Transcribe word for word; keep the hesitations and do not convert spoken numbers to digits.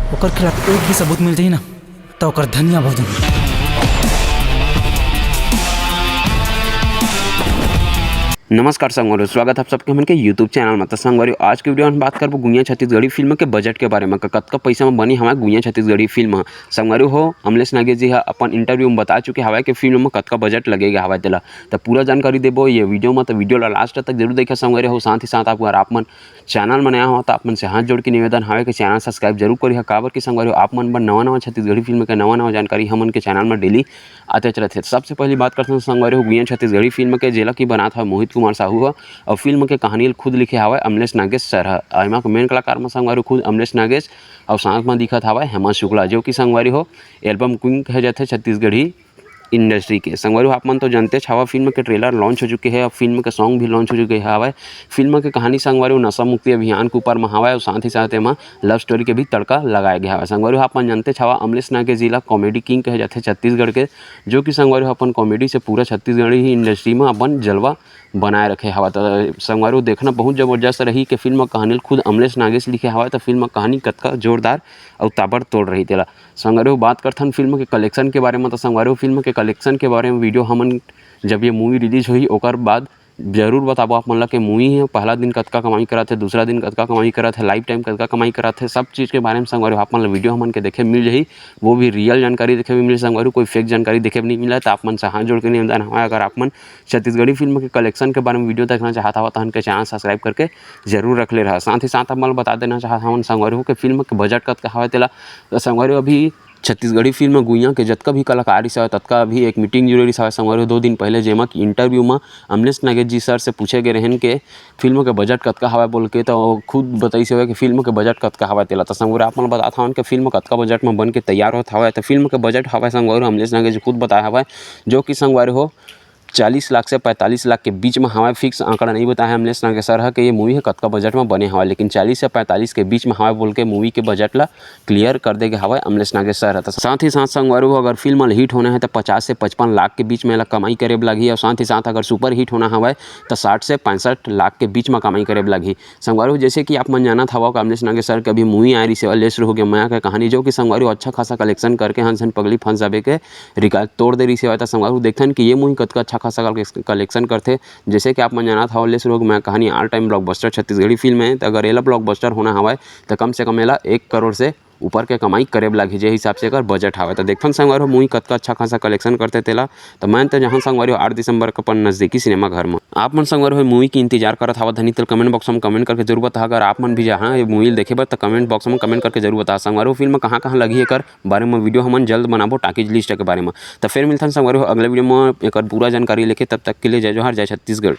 ओकर खिलाफ एक भी सबूत मिल जाही ना, त ओकर धनिया भोजन। नमस्कार संगवारी हो, स्वागत है आप सबके हमन के YouTube चैनल में। तो संगवारी हो, आज के वीडियो में बात करबो गुइयां छत्तीसगढ़ी फिल्म के बजट के बारे में, क-, कतका पैसा में बनी हमारे गुइयां छत्तीसगढ़ी फिल्म। संगवारी हो, अमलेश नागेश जी हा अपन इंटरव्यू में बता चुके हवय कि फिल्म में कतका बजट लगेगा हवय तेला। त पूरा जानकारी देबो ये वीडियो में, तो वीडियो ला लास्ट तक जरूर देखा संगवारी हो। साथ ही साथ आप, अगर आप मन चैनल में नया हो तो आप मन से हाथ जोड़ के निवेदन हवय कि चैनल सब्सक्राइब जरूर करिहा, काबर कि संगवारी हो, आप मन बर नवा नवा छत्तीसगढ़ी फिल्म के नवा नवा जानकारी हमन के चैनल में डेली आते रहथे। सबसे पहली बात करथन संगवारी हो गुइयां छत्तीसगढ़ी फिल्म के, जेला कि बनात हवय मोहित कुमार साहू ह, और फिल्म के कहानी ल खुद लिखे हवय अमलेश नागेश सर ह। एमा के मेन कलाकार में संगवारी हो खुद अमलेश नागेश और साथ में दिखत हवय हेमा शुक्ला, जो कि संगवारी हो एल्बम क्वीन कहे जाथे छत्तीसगढ़ी इंडस्ट्री के। संगवारी हो, आप मन तो जानते हवा, फिल्म के ट्रेलर लॉन्च हो चुके हैं, अब फिल्म के सॉन्ग भी लॉन्च हो चुके हवय। फिल्म के कहानी संगवारी हो नशा मुक्ति अभियान के ऊपर में हवय और साथ ही साथ एमा लव स्टोरी के भी तड़का लगाया गया हवय। संगवारी हो, आप मन जानते हवा, अमलेश नागेश जी ला कॉमेडी किंग कहे जाथे छत्तीसगढ़ के, जो कि संगवारी हो अपन कॉमेडी से पूरा छत्तीसगढ़ी ही इंडस्ट्री में अपन जलवा बनाए रखे हवा। तो संगवारी हो, देखना बहुत जबरदस्त रही कि फिल्म कहानी ल खुद अमलेश नागेश लिखे हवय, तो फिल्म कहानी कतका जोरदार और ताबड़तोड़ रही तेला। संगवारी हो, बात करथन फिल्म के कलेक्शन के बारे में, तो संगवारी हो, फिल्म के कलेक्शन के बारे में वीडियो हमन जब ये मूवी रिलीज होही ओकर बाद जरूर बताबो आप मन ला कि मूवी हे पहला दिन कतका कमाई करत हे, दूसरा दिन कतका कमाई करत हे, लाइफ टाइम कतका कमाई करत हे, सब चीज़ के बारे में संगवारी हो आप मन ला वीडियो हमन के देखे मिल जाही। वो भी रियल जानकारी देखे में मिल संगवारी हो, कोई फेक जानकारी देखे में नहीं मिला। तो आप मन से हाथ जोड़ के निवेदन हवय, अगर आप मन छत्तीसगढ़ी फिल्म के कलेक्शन के बारे में वीडियो देखना चाहत हवा, तहन के चैनल सब्सक्राइब करके जरूर रख ले रहा। साथ ही साथ आप मन ला बता देना चाहत हवन संगवारी हो कि फिल्म के बजट कतका हवय तेला। तो संगवारी हो, अभी छत्तीसगढ़ी फिल्म गुइयां के जतका भी कलाकार रिहिस हवय, ततका अभी एक मीटिंग जुड़े रिहिस हवय संगवारी हो, दो दिन पहले, जेमा कि इंटरव्यू में अमलेश नागेश जी सर से पूछे गए रहन के फिल्म के बजट कतका हवय बोल के, तो वो खुद बताइस हवय कि फिल्म के बजट कतका हवय तेला। तो संगवारी हो, आप मन ला बतात हवन कि फिल्म कतका बजट में बन के तैयार होत हवय। तो फिल्म के बजट हवय संगवारी हो, अमलेश नागेश जी खुद बताए हवय, जो कि संगवारी हो चालीस लाख से पैंतालीस लाख के बीच में हवय। फिक्स आंकड़ा नहीं बताया है अमलेश नागेश सर ह कि ये मूवी ह कतका बजट में बने हवय, लेकिन चालीस से पैंतालीस के बीच में हवय बोल के मूवी के बजट ला क्लियर कर दे गे हवय अमलेश नागेश सर ह। तो साथ ही साथ संगवारी हो, अगर फिल्म ल हिट होना है तो पचास से पचपन लाख के बीच में एला कमाई करे बर लगही, और साथ ही साथ अगर सुपर हिट होना हवय तो साठ से पैंसठ लाख के बीच में कमाई करे बर लगही। संगवारी हो, जैसे कि आप मन जानत हवव कि अमलेश नागेश सर के अभी मूवी आए रिहिस हवय, ले शुरू हो गया मया के कहानी, जो कि संगवारी हो अच्छा खासा कलेक्शन करके हंस हन पगली फंस जाबे के रिकॉर्ड तोड़ दे रिहिस हवय। त संगवारी हो, देखथन कि ये मूवी कतका अच्छा खासा कलेक्शन करथे। जैसे कि आप मन जानत हवव, ले शुरू हो गया मया कहानी all time blockbuster Chhattisgarhi film है, तो अगर एला ब्लॉकबस्टर होना हवय तो कम से कम एला एक करोड़ से ऊपर के कमाई करे बर लागही, जे हिसाब से एकर बजट हवय। तो देखथन संगवारी हो, मूवी कतका अच्छा खासा कलेक्शन करथे तेला। तो मैं तो जहां संगवारी हो आठ दिसंबर के अपन नजदीकी सिनेमा घर में। आप मन संगवारी हो मूवी के इंतजार करत हवा धनी, तेल कमेंट बॉक्स में कमेंट करके जरूर बताहा। अगर आप मन भी जहां ये मूवी देखे बर, तो कमेंट बॉक्स में कमेंट करके जरूर बताहा। संगवारी हो, फिल्म कहां कहां लगही, एकर बारे में वीडियो हमन जल्द बनाबो, टॉकीज लिस्ट के बारे में। तो फिर मिलथन संगवारी हो अगले वीडियो में एकर पूरा जानकारी लेके। तब तक के लिए जय जोहार, जय छत्तीसगढ़।